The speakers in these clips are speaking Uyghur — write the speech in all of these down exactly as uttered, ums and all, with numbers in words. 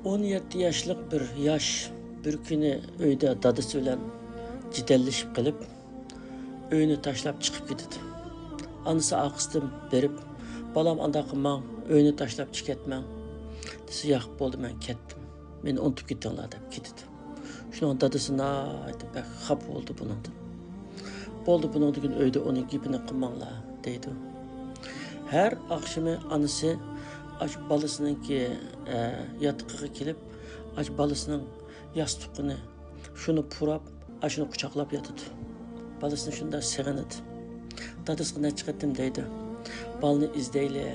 ئون يەتتە ياشلىق بىر ياش بىر كۈنى ئۆيدە دادىسى بىلەن جېدەللىشىپ قېلىپ، ئۆينى تاشلاپ چىقىپ كېتىدۇ. ئانىسى ئارقىسىدىن بېرىپ، «بالام، ئانداق قىلماڭ، ئۆينى تاشلاپ چىقىپ كەتمەڭ» دېسە، «ياق، بولدى، مەن كەتتىم، مېنى ئۇنتۇپ كېتىڭلار» دەپ كېتىدۇ. شۇنىڭ دادىسى ناھايىتى بەك خاپا بولدى بۇنىڭدىن. «بولدى، بۇنىڭدىن كېيىن ئۆيدە ئۇنىڭ گېپىنى قىلماڭلار» دەيدۇ. ھەر ئاخشىمى ئانىسى ئاشۇ بالىسىنىڭكى، ئە، ياتىقىغا كېلىپ، ئاشۇ بالىسىنىڭ ياستۇقىنى، شۇنى پۇراپ، ئاشۇنى قۇچاقلاپ ياتىدۇ. بالىسىنى شۇنداق سېغىنىدۇ. دادىسىغا نەچچە قېتىم دەيدۇ، «بالىنى ئىزدەيلى،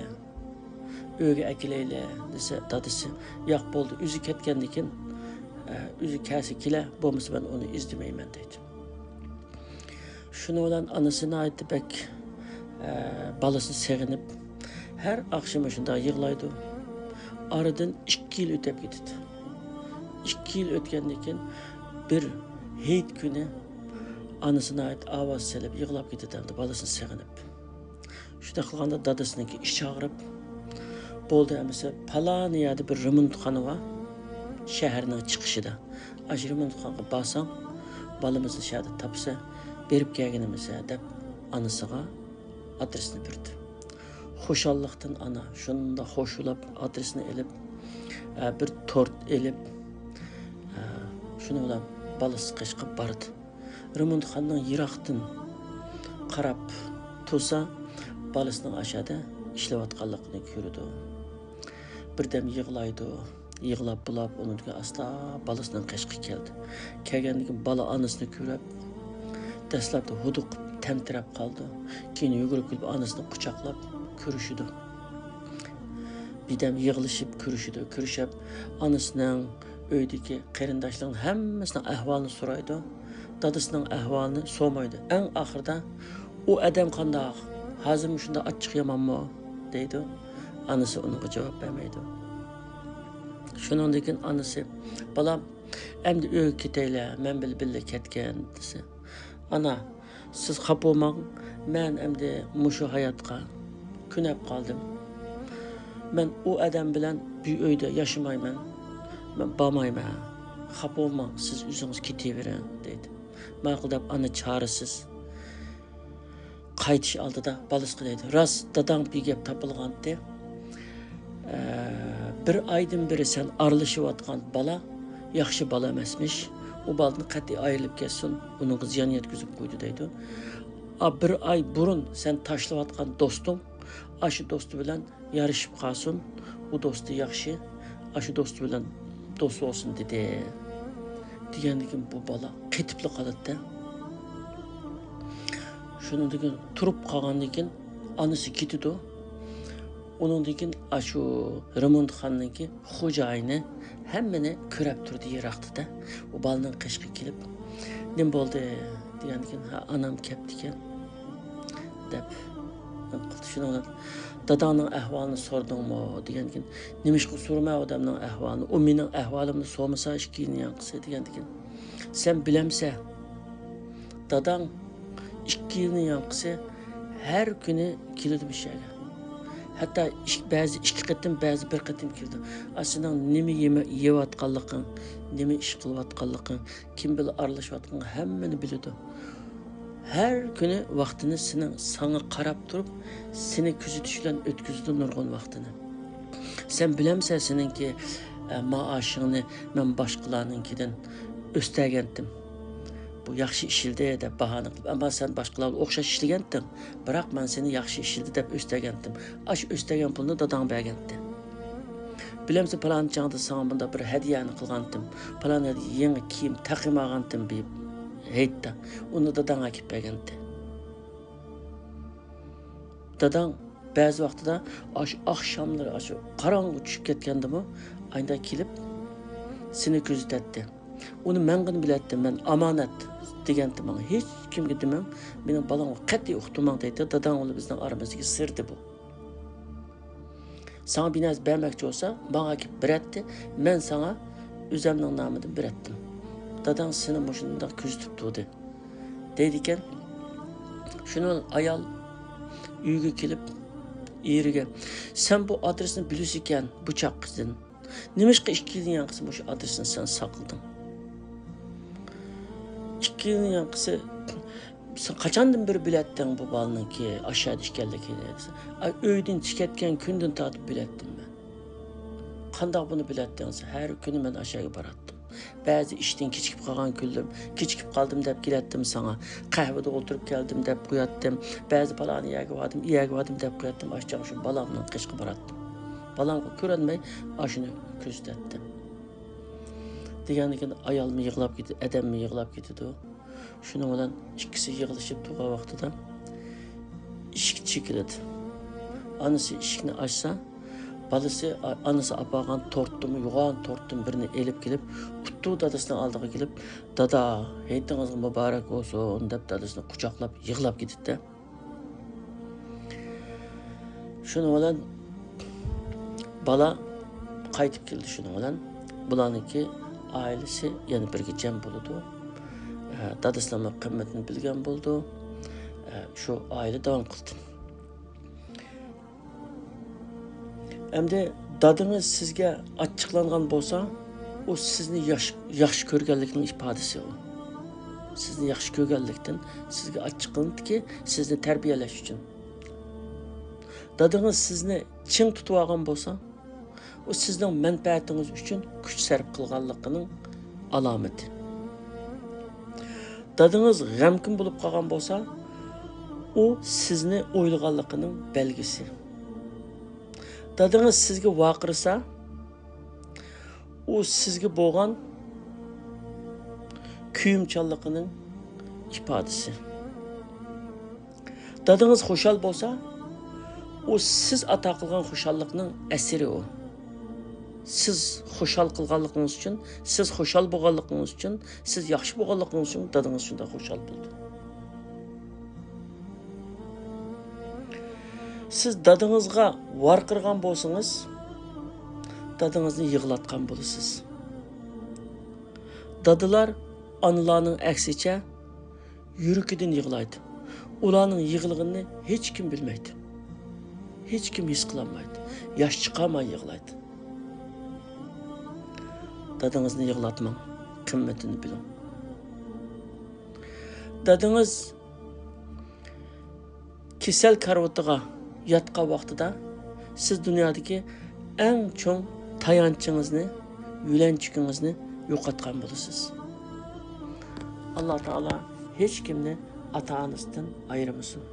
ئۆيگە ئەكېلەيلى» دېسە، دادىسى، «ياق، بولدى، ئۆزى كەتكەندىن كېيىن، ئە، ئۆزى كەلسە كېلە، بولمىسا مەن ئۇنى ئىزدىمەيمەن» دەيدۇ. شۇنىڭ بىلەن ئانىسى ناھايىتى بەك، ئە، بالىسىنى سېغىنىپ، ھەر ئاخشىمى شۇنداق يىغلايدۇ. ئارىدىن ئىككى يىل ئۆتۈپ كېتىدۇ. ئىككى يىل ئۆتكەندىن كېيىن بىر ھېيت كۈنى ئانىسى ناھايىتى ئاۋاز سېلىپ يىغلاپ كېتىدۇ، ئەمدى بالىسىنى سېغىنىپ. شۇنداق قىلغاندا دادىسىنىڭكى ئىچى ئاغرىپ، «بولدى ئەمىسە، پالان يەردە بىر رېمونتخانا بار، شەھەرنىڭ چىقىشىدا. ئاشۇ رېمونتخانىغا بارساڭ، بالىمىزنى شەھەردە تاپىسەن، بېرىپ كەلگىنىمىزسەن» دەپ ئانىسىغا ئادرېسنى بېرىدۇ. خۇشاللىقتىن ئانا شۇنداق خوش بولاپ ئادرېسنى ئېلىپ، ئە، بىر تورت ئېلىپ، ئە، شۇنىڭ بىلەن بالىسى قېشىغا بارىدۇ. رېمونتخانىنىڭ يىراقتىن قاراپ تۇرسا، بالىسىنىڭ ئاشۇ يەردە ئىشلەۋاتقانلىقىنى كۆرىدۇ. بىردەم يىغلايدۇ. يىغلاپ بولاپ، ئۇنىڭدىن كېيىن ئاستا بالىسىنىڭ قېشىغا كەلدى. كەلگەندىن كېيىن بالا ئانىسىنى كۆرۈپ، دەسلەپتە ھودۇقۇپ، تەمتىرەپ قالىدۇ. كېيىن يۈگۈرۈپ كېلىپ، ئانىسىنى قۇچاقلاپ كۆرۈشىدۇ. بىردەم يىغلىشىپ كۆرۈشىدۇ. كۆرۈشۈپ، ئانىسىنىڭ، ئۆيدىكى قېرىنداشلىرىنىڭ ھەممىسىنىڭ ئەھۋالىنى سورايدۇ. دادىسىنىڭ ئەھۋالىنى سورىمايدۇ. ئەڭ ئاخىرىدا، «ئۇ ئادەم قانداق؟ ھازىرمۇ شۇنداق ئاچچىق يامانمۇ؟» دەيدۇ. ئانىسى ئۇنىڭغا جاۋاب بەرمەيدۇ. شۇنىڭدىن كېيىن ئانىسى، «بالام، ئەمدى ئۆيگە كېتەيلى، مەن بىلەن بىللە كەتكىن» دېسە، «ئانا، سىز خاپا بولماڭ، مەن ئەمدى مۇشۇ ھاياتقا كۆنۈپ قالدىم. مەن ئۇ ئادەم بىلەن بىر ئۆيدە ياشىمايمەن، مەن بارمايمەن. خاپا بولماڭ، سىز ئۆزىڭىز كېتىۋېرىڭ» دەيدۇ. ماقۇل دەپ ئانا چارىسىز قايتىش ئالدىدا بالىسىغا دەيدۇ، «راست، داداڭ بىر گەپ تاپىلغانتى. ئە، بىر ئايدىن بېرى سەن ئارىلىشىۋاتقان بالا ياخشى بالا ئەمەسمىش. ئۇ بالىدىن قەتئىي ئايرىلىپ كەتسۇن، ئۇنىڭغا زىيان يەتكۈزۈپ قويدى» دەيدۇ. «ئا، بىر ئاي بۇرۇن سەن تاشلىۋاتقان دوستۇڭ ئاشۇ دوستى بىلەن يارىشىپ قالسۇن، ئۇ دوستى ياخشى، ئاشۇ دوستى بىلەن دوست بولسۇن» دېدى. دېگەندىن كېيىن بۇ بالا قېتىپلا قالىدىدە. شۇنىڭدىن كېيىن تۇرۇپ قالغاندىن كېيىن ئانىسى كېتىدۇ. ئۇنىڭدىن كېيىن ئاشۇ رېمونتخانىنىڭكى خوجايىنى ھەممىنى كۆرەپ تۇردى يىراقتىدا. ئۇ بالىنىڭ قېشىغا كېلىپ، «نېمە بولدى؟» دېگەندىن كېيىن، «ھە، ئانام كەپتىكەن» دەپ قىلدى. شۇنىڭ بىلەن، «داداڭنىڭ ئەھۋالىنى سورىدىڭمۇ؟» دېگەندىن كېيىن، «نېمىشقا سورىماي ئادەمنىڭ ئەھۋالىنى؟ ئۇ مېنىڭ ئەھۋالىمنى سورىمىسا ئىككى يىلنىڭ يانقىسى» دېگەندىن كېيىن، «سەن بىلەمسەن، داداڭ ئىككى يىلنىڭ يانقىسى ھەر كۈنى كېلىدۇ مۇشۇ يەرگە. ھەتتا ئىك-، بەزى ئىككى قېتىم، بەزى بىر قېتىم كېلىدۇ. ئا، سېنىڭ نېمە يېمە-، يەۋاتقانلىقىڭ، نېمە ئىش قىلىۋاتقانلىقىڭ، كىم بىلەن ئارىلىشىۋاتقىنىڭ ھەممىنى بىلىدۇ. ھەر كۈنى ۋاقتىنى سېنىڭ، ساڭا قاراپ تۇرۇپ، سېنى كۆزىتىش بىلەن ئۆتكۈزىدۇ نۇرغۇن ۋاقتىنى. سەن بىلەمسەن، سېنىڭكى، ئە، مائاشىڭنى مەن باشقىلارنىڭكىدىن ئۆستۈرگەنتىم. بۇ ياخشى ئىشلىدى دەپ باھانە قىلىپ، ئەمما سەن باشقىلارغا ئوخشاش ئىشلىگەنتىڭ، بىراق مەن سېنى ياخشى ئىشلىدى دەپ ئۆستۈرگەنتىم. ئاشۇ ئۆستۈرگەن پۇلنى داداڭ بەرگەنتى. بىلەمسەن، پالان چاغدا ساڭا مۇنداق بىر ھەدىيەنى قىلغانتىم، پالان يەردە يېڭى كىيىم تەقىم ئالغانتىم بىر ھېيتتا، ئۇنى داداڭ ئەكىپ بەرگەنتى. داداڭ بەزى ۋاقتىدا ئاشۇ ئاخشاملىرى، ئاشۇ قاراڭغۇ چۈشۈپ كەتكەندىمۇ ئايدا كېلىپ سېنى كۆزىتەتتى. ئۇنى مەنغىنە بىلەتتى، مەن ئامانەت دېگەنتى ماڭا. ھېچ كىمگە دېمەڭ، مېنىڭ بالامغا قەتئىي ئۇقتۇرماڭ دەيتتى. داداڭ بىلەن بىزنىڭ ئارىمىزدىكى سىردى بۇ. ساڭا بىر نەرسە بەرمەكچى بولسا، ماڭا ئەكىپ بېرەتتى، مەن ساڭا ئۆزەمنىڭ نامىدىن بېرەتتىم. داداڭ سېنى مۇشۇنداق كۆزىتىپ تۇردى. دەيدىكەن. شۇنىڭ ئايال ئۆيگە كېلىپ، ئېرىگە، سەن بۇ ئادرېسنى بىلىسىكەن، بۇ چاققىدىن. نېمىشقا ئىككى يىلدىن يانغىسى مۇشۇ ئادرېسنى سەن ساقلىدىڭ؟ ئىككى يىلدىن يانغىسى سەن قاچاندىن بېرى بىلەتتىڭ بۇ بالىنىڭكى ئاشۇ يەردە ئىكەنلىكىنى دېسە، ئاي، ئۆيدىن چىقىۋەتكەن كۈندىن تارتىپ بىلەتتىم مەن. قانداق بۇنى بىلەتتىڭ دېسە، ھەر كۈنى مەن ئاشۇ يەرگە باراتتىم. بەزى ئىشتىن كېچىكىپ قالغان كۈنلىرىم، كېچىكىپ قالدىم دەپ كېلەتتىم ساڭا. قەھۋىدە ئولتۇرۇپ كەلدىم دەپ قوياتتىم. بەزى پالانى يەرگە باردىم، يەرگە باردىم دەپ قوياتتىم. ئاشۇ چاغ شۇ بالامنىڭ قېشىغا باراتتىم. بالامغا كۆرۈنمەي ئاشۇنى كۆزىتەتتىم. دېگەندىكىن ئايالمۇ يىغلاپ كېتىدۇ، ئادەممۇ يىغلاپ كېتىدۇ. شۇنىڭ بىلەن ئىككىسى يىغلىشىپ تۇرغان ۋاقتىدا ئىشىك چېكىلىدۇ. ئانىسى ئىشىكنى ئاچسا، بالىسى ئا-، ئانىسى ئاپارغان تورتتىنمۇ، يوغان تورتتىن بىرنى ئېلىپ كېلىپ، ئۇتتۇرۇپ دادىسىنىڭ ئالدىغا كېلىپ، «دادا، ھېيتىڭىزغا مۇبارەك بولسۇن» دەپ دادىسىنى قۇچاقلاپ يىغلاپ كېتىدىدە. شۇنىڭ بىلەن بالا قايتىپ كېلىدۇ. شۇنىڭ بىلەن بۇلارنىڭكى ئائىلىسى يەنە بىرگە جەم بولىدۇ. ئە، دادىسىنىڭ قىممىتىنى بىلگەن بولىدۇ. ئە، شۇ ئائىلە داۋام قىلدى. ئەمدى دادىڭىز سىزگە ئاچچىقلانغان بولسا، ئۇ سىزنى ياش-، ياخشى كۆرگەنلىكىنىڭ ئىپادىسى ئۇ. سىزنى ياخشى كۆرگەنلىكتىن سىزگە ئاچچىقلىنىدىكى، سىزنى تەربىيەلەش ئۈچۈن. دادىڭىز سىزنى چىڭ تۇتۇۋالغان بولسا، ئۇ سىزنىڭ مەنپەئەتىڭىز ئۈچۈن كۈچ سەرپ قىلغانلىقىنىڭ ئالامىتى. دادىڭىز غەمكىن بولۇپ قالغان بولسا، ئۇ سىزنى ئويلىغانلىقىنىڭ بەلگىسى. دادىڭىز سىزگە ۋارقىرىسا، ئۇ سىزگە بولغان كۆيۈمچانلىقىنىڭ ئىپادىسى. دادىڭىز خۇشال بولسا، ئۇ سىز ئاتا قىلغان خۇشاللىقنىڭ ئەسىرى ئۇ. سىز خۇشال قىلغانلىقىڭىز ئۈچۈن، سىز خۇشال بولغانلىقىڭىز ئۈچۈن، سىز ياخشى بولغانلىقىڭىز ئۈچۈن دادىڭىز شۇنداق خۇشال بولىدۇ. سىز دادىڭىزغا ۋارقىرىغان بولسىڭىز، دادىڭىزنى يىغلاتقان بولىسىز. دادىلار ئانىلارنىڭ ئەكسىچە يۈرىكىدىن يىغلايدۇ. ئۇلارنىڭ يىغلىغىنىنى ھېچكىم بىلمەيدۇ. ھېچكىم ھېس قىلالمايدۇ. ياش چىقارماي يىغلايدۇ. دادىڭىزنى يىغلاتماڭ. قىممىتىنى بىلىڭ. دادىڭىز كېسەل كارىۋىتىغا ياتقان ۋاقتىدا سىز دۇنيادىكى ئەڭ چوڭ تايانچىڭىزنى، يۆلەنچۈكىڭىزنى يوقاتقان بولىسىز. ئاللا تائالا ھېچكىمنى ئاتا-ئانىسىدىن ئايرىمىسۇن.